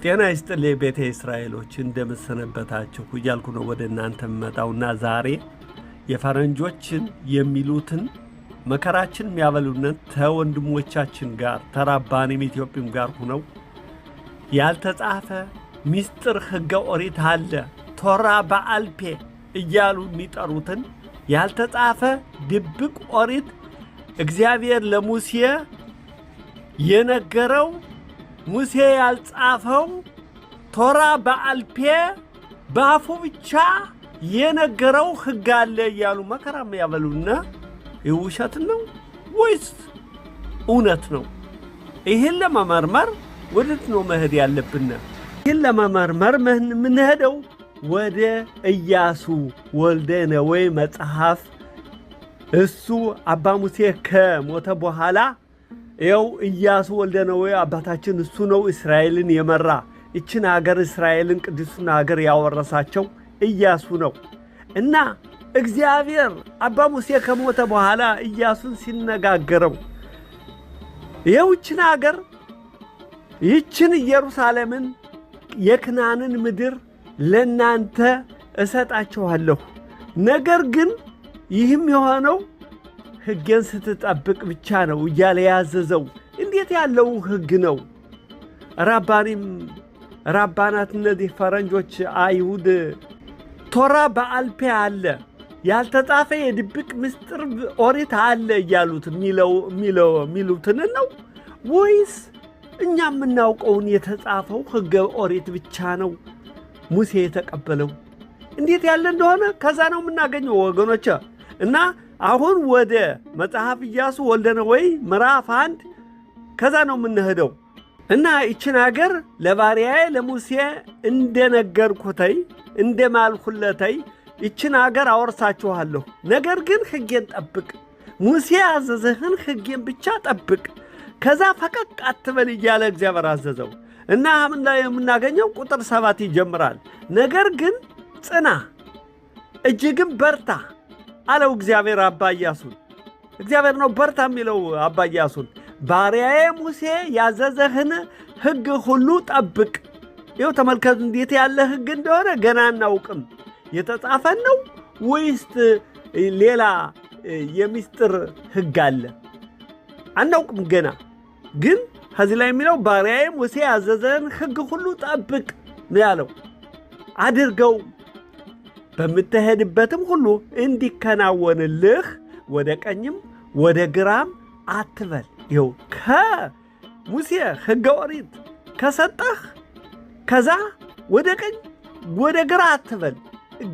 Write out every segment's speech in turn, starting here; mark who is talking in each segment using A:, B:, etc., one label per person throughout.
A: ጤና ይስጥልኝ ቤተ እስራኤሎች እንደምሰነበታችሁ እያልኩ ነው ወደ እናንተ መጣውና ዛሬ የፈረንጆችን የሚሉትን መከራችን የሚያበሉንን ተወንድሞቻችን ጋር ተራባኔም ኢትዮጵያም ጋር ሁነው ያልተጻፈ ሚስጥር ሕገ ኦሪት አለ ቶራ በአልፔ እያሉ የሚጠሩትን ያልተጻፈ ድብቅ ኦሪት እግዚአብሔር ለሙሴ የነገረው ሙሴ ያልጻፈው ቶራ በአልፔ በአፉ ብቻ የነገረው ሕግ አለ እያሉ መከራም ያበሉና ይህ ውሸት ነው ወይስ እውነት ነው? ይህን ለመመርመር ወዴት ነው መሄድ ያለብን? ይህን ለመመርመር የምንሄደው ወደ ኢያሱ ወልደ ነዌ መጽሐፍ። እሱ አባ ሙሴ ከሞተ በኋላ ይኸው ኢያሱ ወልደ ነዌ አባታችን እሱ ነው እስራኤልን የመራ፣ ይችን ሀገር እስራኤልን ቅዱሱን ሀገር ያወረሳቸው ኢያሱ ነው። እና እግዚአብሔር አባ ሙሴ ከሞተ በኋላ ኢያሱን ሲነጋገረው ይኸው ይችን ሀገር ይችን ኢየሩሳሌምን የክናንን ምድር ለናንተ እሰጣችኋለሁ፣ ነገር ግን ይህም የሆነው ሕጌን ስትጠብቅ ብቻ ነው እያለ ያዘዘው እንዴት ያለው ሕግ ነው? ራባኒም ራባናት እነዚህ ፈረንጆች አይሁድ ቶራ በአልፔ አለ ያልተጻፈ የድብቅ ምስጢር ኦሪት አለ እያሉት የሚሉትን ነው ወይስ እኛ የምናውቀውን የተጻፈው ሕገ ኦሪት ብቻ ነው ሙሴ የተቀበለው? እንዴት ያለ እንደሆነ ከዛ ነው የምናገኘው ወገኖች። እና አሁን ወደ መጽሐፍ ኢያሱ ወልደ ነዌ ምዕራፍ 1 ከዛ ነው የምንሄደው። እና ይችን ሀገር ለባሪያዬ ለሙሴ እንደነገርኩተይ እንደማልኩለተይ ይችን ሀገር አወርሳችኋለሁ፣ ነገር ግን ሕጌን ጠብቅ፣ ሙሴ ያዘዘህን ሕጌን ብቻ ጠብቅ፣ ከዛ ፈቀቅ አትበል እያለ እግዚአብሔር አዘዘው። እና ምን ላይ የምናገኘው ቁጥር 7 ይጀምራል። ነገር ግን ጽና እጅግም በርታ አለው እግዚአብሔር አባ ኢያሱን። እግዚአብሔር ነው በርታ የሚለው አባ ኢያሱን። ባሪያዬ ሙሴ ያዘዘህን ሕግ ሁሉ ጠብቅ። ይኸው ተመልከቱ እንዴት ያለ ሕግ እንደሆነ ገና አናውቅም። የተጻፈን ነው ወይስ ሌላ የሚስጥር ሕግ አለ? አናውቅም ገና። ግን ከዚህ ላይ የሚለው ባሪያዬ ሙሴ ያዘዘህን ሕግ ሁሉ ጠብቅ ነው ያለው። አድርገው በምትሄድበትም ሁሉ እንዲከናወንልህ ወደ ቀኝም ወደ ግራም አትበል። ይኸው ከሙሴ ሕገ ኦሪት ከሰጠህ ከዛ ወደ ቀኝ ወደ ግራ አትበል።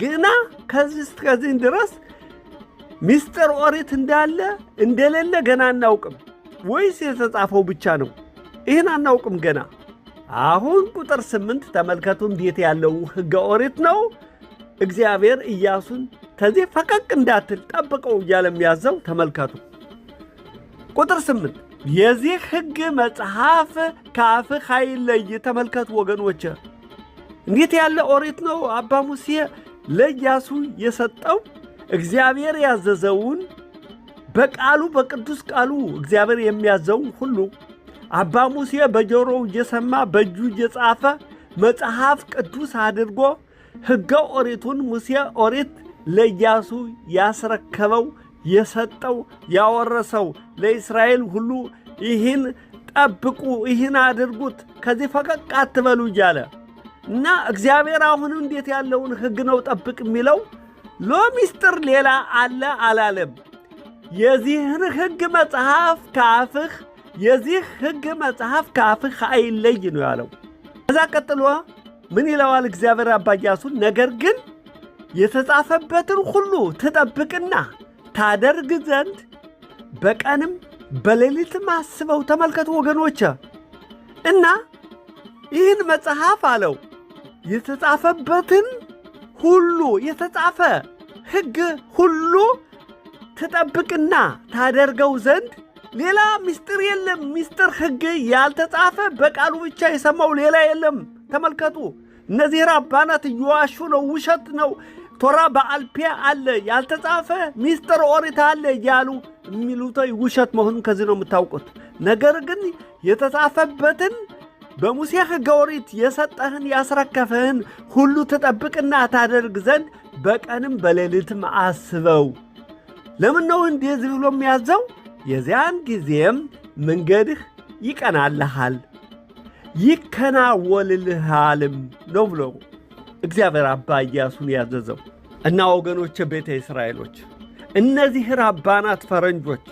A: ግና ከዚህ እስከዚህ ድረስ ሚስጥር ኦሪት እንዳለ እንደሌለ ገና አናውቅም። ወይስ የተጻፈው ብቻ ነው? ይህን አናውቅም ገና። አሁን ቁጥር 8 ተመልከቱ እንዴት ያለው ሕገ ኦሪት ነው። እግዚአብሔር ኢያሱን ከዚህ ፈቀቅ እንዳትል ጠብቀው እያለ የሚያዘው ተመልከቱ። ቁጥር 8 የዚህ ሕግ መጽሐፍ ከአፍህ አይለይ። ተመልከቱ ወገኖች እንዴት ያለ ኦሪት ነው አባ ሙሴ ለኢያሱ የሰጠው። እግዚአብሔር ያዘዘውን በቃሉ በቅዱስ ቃሉ እግዚአብሔር የሚያዘውን ሁሉ አባ ሙሴ በጆሮው እየሰማ በእጁ እየጻፈ መጽሐፍ ቅዱስ አድርጎ ሕገ ኦሪቱን ሙሴ ኦሪት ለኢያሱ ያስረከበው የሰጠው ያወረሰው ለእስራኤል ሁሉ ይህን ጠብቁ፣ ይህን አድርጉት፣ ከዚህ ፈቀቅ አትበሉ እያለ እና እግዚአብሔር አሁን እንዴት ያለውን ሕግ ነው ጠብቅ የሚለው? ለሚስጥር ሌላ አለ አላለም። የዚህን ሕግ መጽሐፍ ከአፍህ የዚህ ሕግ መጽሐፍ ከአፍህ አይለይ ነው ያለው። ከዛ ቀጥሎ ምን ይለዋል እግዚአብሔር አባ ኢያሱን? ነገር ግን የተጻፈበትን ሁሉ ትጠብቅና ታደርግ ዘንድ በቀንም በሌሊትም አስበው። ተመልከቱ ወገኖች። እና ይህን መጽሐፍ አለው የተጻፈበትን ሁሉ የተጻፈ ሕግ ሁሉ ትጠብቅና ታደርገው ዘንድ ሌላ ምስጢር የለም። ምስጢር ሕግ ያልተጻፈ በቃሉ ብቻ የሰማው ሌላ የለም። ተመልከቱ፣ እነዚህ ራባናት እየዋሹ ነው፣ ውሸት ነው። ቶራ በአልፔ አለ ያልተጻፈ ሚስጥር ኦሪት አለ እያሉ የሚሉት ውሸት መሆኑን ከዚህ ነው የምታውቁት። ነገር ግን የተጻፈበትን በሙሴ ሕገ ኦሪት የሰጠህን ያስረከፈህን ሁሉ ትጠብቅና ታደርግ ዘንድ በቀንም በሌሊትም አስበው። ለምን ነው እንደዚህ ብሎ የሚያዘው? የዚያን ጊዜም መንገድህ ይቀናልሃል ይከናወንልሃልም ነው ብሎ እግዚአብሔር አባ ኢያሱን ያዘዘው። እና ወገኖች፣ ቤተ እስራኤሎች፣ እነዚህ ራባናት ፈረንጆች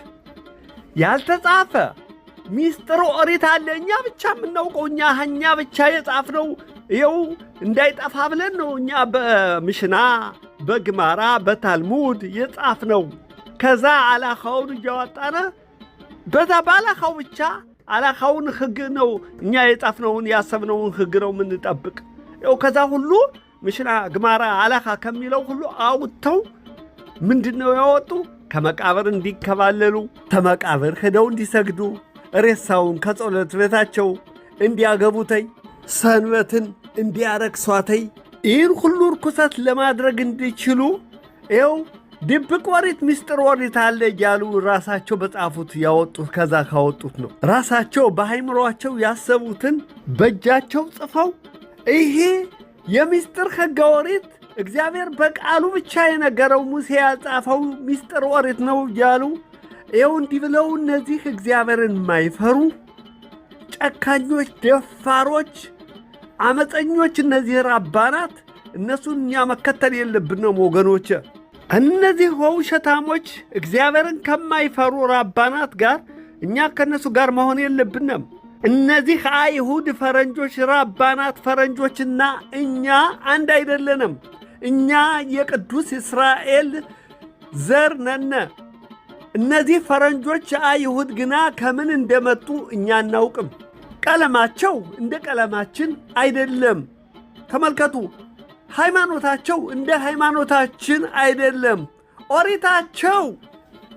A: ያልተጻፈ ሚስጥር ኦሪት አለ፣ እኛ ብቻ የምናውቀው፣ እኛ ብቻ የጻፍነው፣ ይኸው እንዳይጠፋ ብለን ነው እኛ በምሽና፣ በግማራ፣ በታልሙድ የጻፍነው። ከዛ አላኻውን እያወጣነ በዛ በአላኻው ብቻ አላኻውን ሕግ ነው እኛ የጻፍነውን ያሰብነውን ሕግ ነው የምንጠብቅ። ይኸው ከዛ ሁሉ ምሽና፣ ግማራ፣ አላኻ ከሚለው ሁሉ አውጥተው ምንድን ነው ያወጡ? ከመቃብር እንዲከባለሉ፣ ከመቃብር ሄደው እንዲሰግዱ፣ ሬሳውን ከጸሎት ቤታቸው እንዲያገቡተይ፣ ሰንበትን እንዲያረክሷተይ፣ ይህን ሁሉ ርኩሰት ለማድረግ እንዲችሉ ይኸው ድብቅ ኦሪት፣ ምስጢር ኦሪት አለ እያሉ ራሳቸው በጻፉት ያወጡት ከዛ ካወጡት ነው። ራሳቸው በሃይምሯቸው ያሰቡትን በእጃቸው ጽፈው ይሄ የሚስጥር ሕገ ኦሪት እግዚአብሔር በቃሉ ብቻ የነገረው ሙሴ ያጻፈው ሚስጥር ኦሪት ነው እያሉ ይኸው እንዲህ ብለው እነዚህ እግዚአብሔርን የማይፈሩ ጨካኞች፣ ደፋሮች፣ አመፀኞች እነዚህ ራባናት እነሱን እኛ መከተል የለብንም ወገኖች። እነዚህ ውሸታሞች እግዚአብሔርን ከማይፈሩ ራባናት ጋር እኛ ከእነሱ ጋር መሆን የለብንም። እነዚህ አይሁድ ፈረንጆች፣ ራባናት ፈረንጆችና እኛ አንድ አይደለንም። እኛ የቅዱስ እስራኤል ዘር ነን። እነዚህ ፈረንጆች አይሁድ ግና ከምን እንደመጡ እኛ አናውቅም። ቀለማቸው እንደ ቀለማችን አይደለም። ተመልከቱ፣ ሃይማኖታቸው እንደ ሃይማኖታችን አይደለም። ኦሪታቸው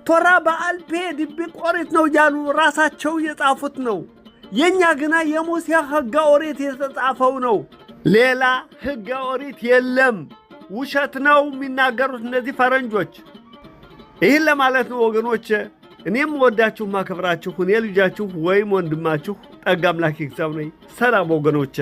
A: ቶራ በአልፔ ድብቅ ኦሪት ነው እያሉ ራሳቸው የጻፉት ነው። የእኛ ግና የሙሴ ሕገ ኦሪት የተጻፈው ነው። ሌላ ሕገ ኦሪት የለም። ውሸት ነው የሚናገሩት እነዚህ ፈረንጆች። ይህን ለማለት ነው ወገኖች። እኔም ወዳችሁ ማከብራችሁ እኔ ልጃችሁ ወይም ወንድማችሁ ጠጋ አምላክ ይግዛው ነኝ። ሰላም ወገኖች።